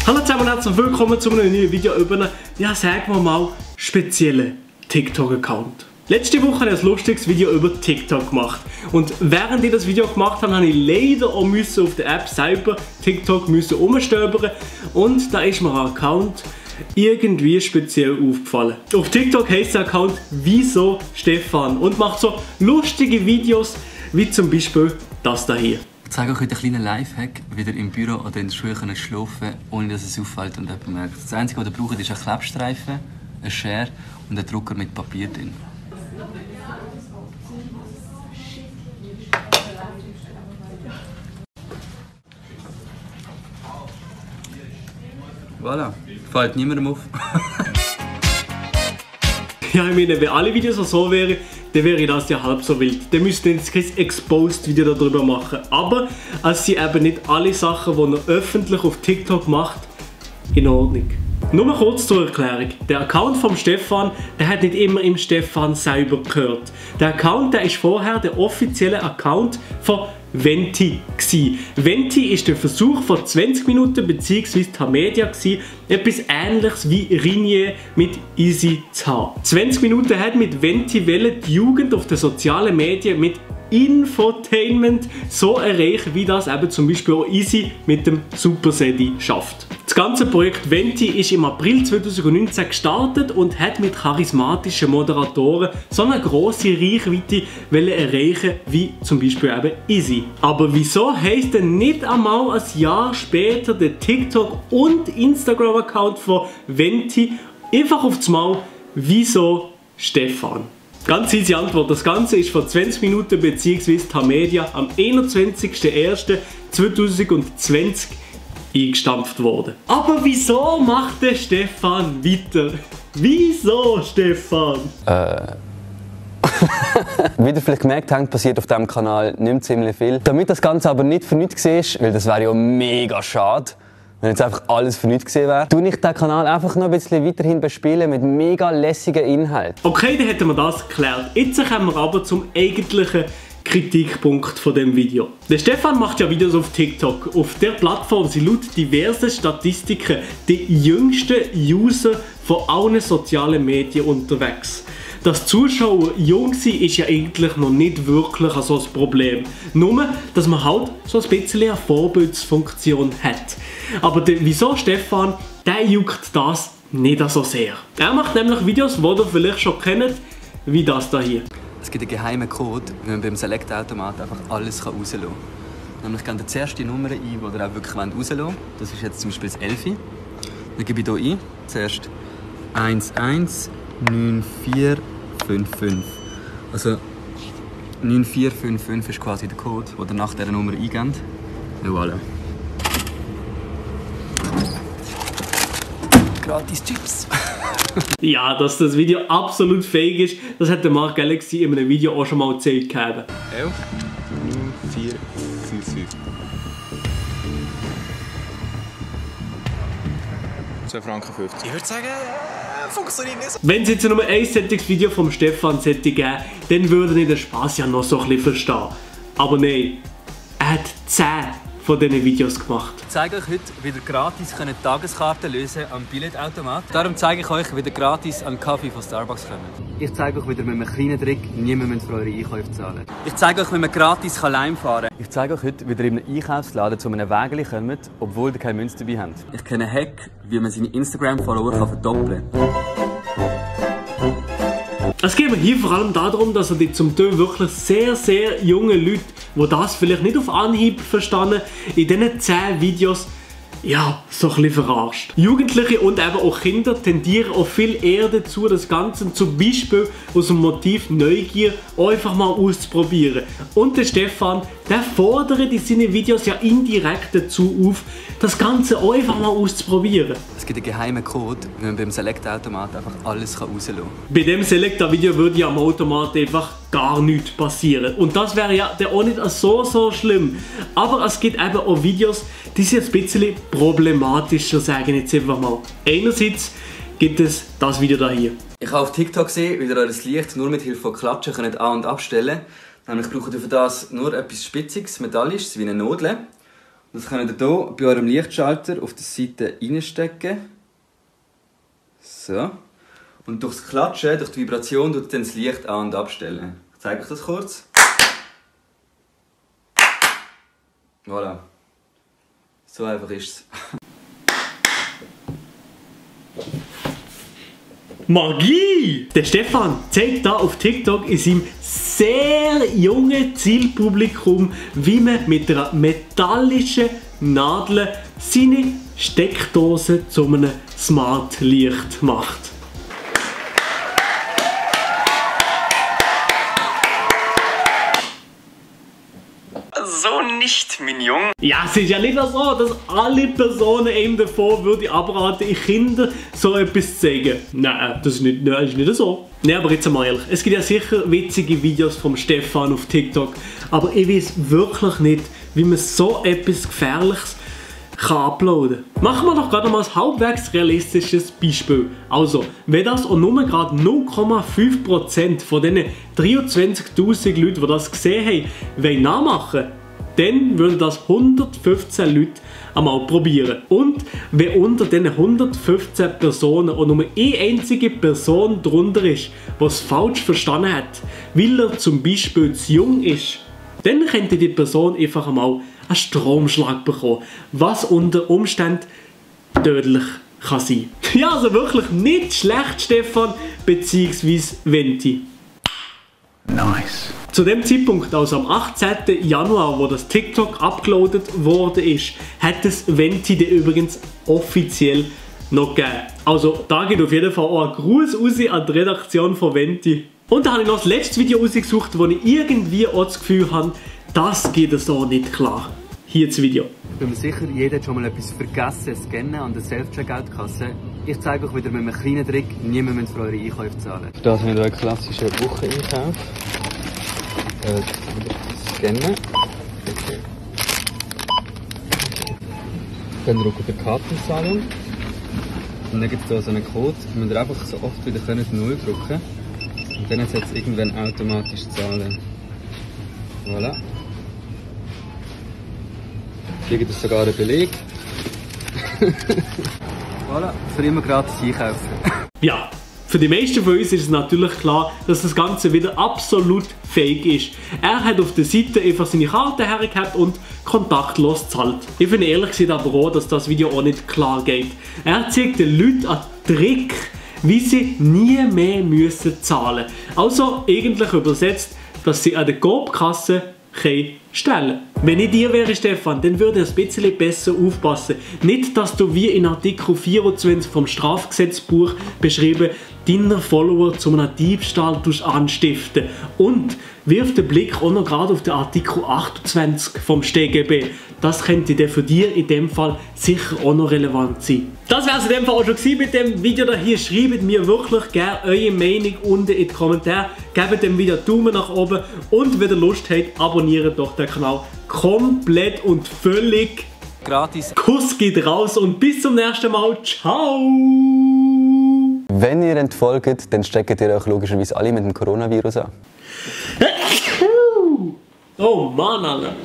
Hallo zusammen und herzlich willkommen zu einem neuen Video über einen, ja sagen wir mal, speziellen TikTok-Account. Letzte Woche habe ich ein lustiges Video über TikTok gemacht und während ich das Video gemacht habe, habe ich leider auch auf der App selber TikTok umstöbern und da ist mir ein Account irgendwie speziell aufgefallen. Auf TikTok heisst der Account Wieso Stefan und macht so lustige Videos wie zum Beispiel das hier. Ich zeige euch heute einen kleinen Lifehack, wie ihr im Büro oder in der Schule schlafen könnt, ohne dass es auffällt und jemand merkt. Das Einzige, was ihr braucht, ist ein Klebstreifen, ein Schere und ein Drucker mit Papier drin. Voilà, fällt niemandem auf. Ja, ich meine, wenn alle Videos so wären, dann wäre das ja halb so wild. Dann müsste jetzt kein Exposed-Video darüber machen. Aber es sind eben nicht alle Sachen, die er öffentlich auf TikTok macht, in Ordnung. Nur mal kurz zur Erklärung. Der Account vom Stefan, der hat nicht immer im Stefan selber gehört. Der Account, der ist vorher der offizielle Account von Venti gsi. Venti ist der Versuch vor 20 Minuten bzw. Tamedia gsi, etwas ähnliches wie Ringier mit Easy zu haben. 20 Minuten hat mit Venti die Jugend auf den sozialen Medien mit Infotainment so erreichen, wie das eben zum Beispiel auch Easy mit dem Super Sedi schafft. Das ganze Projekt Venti ist im April 2019 gestartet und hat mit charismatischen Moderatoren so eine grosse Reichweite erreichen wie zum Beispiel eben Easy. Aber wieso heisst denn nicht einmal ein Jahr später der TikTok- und Instagram-Account von Venti einfach aufs Mal Wieso Stefan? Ganz easy Antwort. Das Ganze ist vor 20 Minuten bzw. Tamedia am 21.01.2020 eingestampft worden. Aber wieso macht der Stefan weiter? Wieso, Stefan? Wie ihr vielleicht gemerkt habt, passiert auf diesem Kanal nicht ziemlich viel. Damit das Ganze aber nicht für nichts war, weil das wäre ja mega schade, wenn jetzt einfach alles für nichts gesehen wäre, tue ich den Kanal einfach noch ein bisschen weiterhin bespielen mit mega lässigen Inhalten. Okay, dann hätten wir das geklärt. Jetzt kommen wir aber zum eigentlichen Kritikpunkt von dem Video. Der Stefan macht ja Videos auf TikTok. Auf der Plattform sind laut diversen Statistiken die jüngsten User von allen sozialen Medien unterwegs. Dass Zuschauer jung sind, ist ja eigentlich noch nicht wirklich so ein Problem. Nur, dass man halt so ein bisschen eine Vorbildsfunktion hat. Aber wieso Stefan, der juckt das nicht so sehr. Er macht nämlich Videos, die ihr vielleicht schon kennt, wie das hier. Es gibt einen geheimen Code, wie man beim Select-Automat einfach alles rauslassen kann. Nämlich gebe ich zuerst die Nummer ein, die ihr auch wirklich rauslassen wollt. Das ist jetzt zum Beispiel das 11. Dann gebe ich hier ein, zuerst 119455. Also 9455 ist quasi der Code, den ihr nach dieser Nummer eingebt. Und voilà. Gratis Chips. Ja, dass das Video absolut fake ist, das hat der Mark Galaxy in einem Video auch schon mal gezeigt. 11 9455. 2,50 Franken. Ich würde sagen, funktioniert nicht. Wenn es jetzt nur ein solches Video vom Stefan geben, dann würde ich den Spaß ja noch so ein bisschen verstehen. Aber nein, er hat 10 von diesen Videos gemacht. Ich zeige euch heute, wie ihr gratis Tageskarten lösen am Billetautomat. Darum zeige ich euch, wie ihr gratis an Kaffee von Starbucks kommt. Ich zeige euch, wie ihr mit einem kleinen Trick niemand für eure Einkäufe zahlen. Ich zeige euch, wie man gratis Lime fahren kann. Ich zeige euch heute, wie ihr in einem Einkaufsladen zu einem Wägeli kommt, obwohl ihr keine Münze dabei habt. Ich kenne einen Hack, wie man seine Instagram-Follower verdoppeln kann. Es geht mir hier vor allem darum, dass er die zum Teil wirklich sehr jungen Leute, die das vielleicht nicht auf Anhieb verstanden, in diesen 10 Videos ja, so ein bisschen verarscht. Jugendliche und eben auch Kinder tendieren auch viel eher dazu, das Ganze zum Beispiel aus dem Motiv Neugier einfach mal auszuprobieren. Und der Stefan, der fordert in seinen Videos ja indirekt dazu auf, das Ganze einfach mal auszuprobieren. Es gibt einen geheimen Code, wie man beim Select-Automat einfach alles rauslassen kann. Bei dem Select-Video würde ja am Automat einfach gar nichts passieren. Und das wäre ja auch nicht so schlimm. Aber es gibt eben auch Videos, die sind ein bisschen problematischer, sagen jetzt einfach mal. Einerseits gibt es das Video hier. Ich habe auf TikTok gesehen, wie ihr euer Licht nur mit Hilfe von Klatschen könnt an- und abstellen könnt. Nämlich braucht ihr für das nur etwas Spitziges, Metallisches, wie eine Nadel. Das könnt ihr hier bei eurem Lichtschalter auf der Seite reinstecken. So. Und durchs Klatschen, durch die Vibration, tut dann das Licht an- und abstellen. Ich zeige euch das kurz. Voilà. So einfach ist es. Magie! Der Stefan zeigt da auf TikTok in seinem sehr jungen Zielpublikum, wie man mit einer metallischen Nadel seine Steckdose zu einem Smart Licht macht. So nicht, mein Junge. Ja, es ist ja nicht so, dass alle Personen ihm davor würde abraten, in Kindern so etwas zu zeigen. Nein, das ist nicht so. Nein, aber jetzt mal ehrlich, es gibt ja sicher witzige Videos vom Stefan auf TikTok, aber ich weiß wirklich nicht, wie man so etwas Gefährliches kann uploaden. Machen wir doch gerade mal ein halbwegs realistisches Beispiel. Also, wenn das auch nur gerade 0,5% von diesen 23'000 Leuten, die das gesehen haben, nachmachen wollen, dann würden das 115 Leute einmal probieren. Und wenn unter diesen 115 Personen auch nur eine einzige Person drunter ist, die es falsch verstanden hat, weil er zum Beispiel zu jung ist, dann könnte die Person einfach einmal einen Stromschlag bekommen, was unter Umständen tödlich kann sein. Ja, also wirklich nicht schlecht, Stefan, beziehungsweise Venti. Nice. Zu dem Zeitpunkt, also am 18. Januar, wo das TikTok abgeloadet wurde, hat es Venti dann übrigens offiziell noch gegeben. Also da geht auf jeden Fall auch ein Gruß raus an die Redaktion von Venti. Und da habe ich noch das letzte Video rausgesucht, wo ich irgendwie auch das Gefühl habe, das geht so nicht klar. Hier das Video. Ich bin mir sicher, jeder hat schon mal etwas vergessen, scannen an der Self-Checkout-Kasse. Ich zeige euch wieder mit einem kleinen Trick, niemand müsst für eure Einkäufe zahlen. Das haben wir einen klassischen Wocheneinkauf. Scannen. Okay. Dann drückt ihr Kartenzahlung. Und dann gibt es hier so einen Code. Ihr müsst einfach so oft wieder 0 drücken. Und dann setzt es irgendwann automatisch zahlen. Voilà. Hier gibt es sogar einen Beleg. Voilà, für immer gratis einkaufen. Ja, für die meisten von uns ist es natürlich klar, dass das Ganze wieder absolut fake ist. Er hat auf der Seite einfach seine Karte hergehabt und kontaktlos gezahlt. Ich finde ehrlich gesagt aber auch, dass das Video auch nicht klar geht. Er zeigt den Leuten einen Trick, wie sie nie mehr müssen zahlen müssen. Also eigentlich übersetzt, dass sie an der Coop-Kasse stellen. Wenn ich dir wäre, Stefan, dann würde ich ein bisschen besser aufpassen. Nicht, dass du wie in Artikel 24 vom Strafgesetzbuch beschrieben, deine Follower zu einem Diebstahl anstiften. Und wirf den Blick auch noch gerade auf den Artikel 28 vom StGB. Das könnte dann für dich in dem Fall sicher auch noch relevant sein. Das wäre es in dem Fall auch schon gewesen mit dem Video hier. Schreibt mir wirklich gerne eure Meinung unten in die Kommentare. Gebt dem Video einen Daumen nach oben und wenn ihr Lust habt, abonniert doch den Kanal komplett und völlig Gratis. Kuss geht raus und bis zum nächsten Mal. Ciao! Wenn ihr entfolgt, dann steckt ihr euch logischerweise alle mit dem Coronavirus an. Oh Mann, Alter.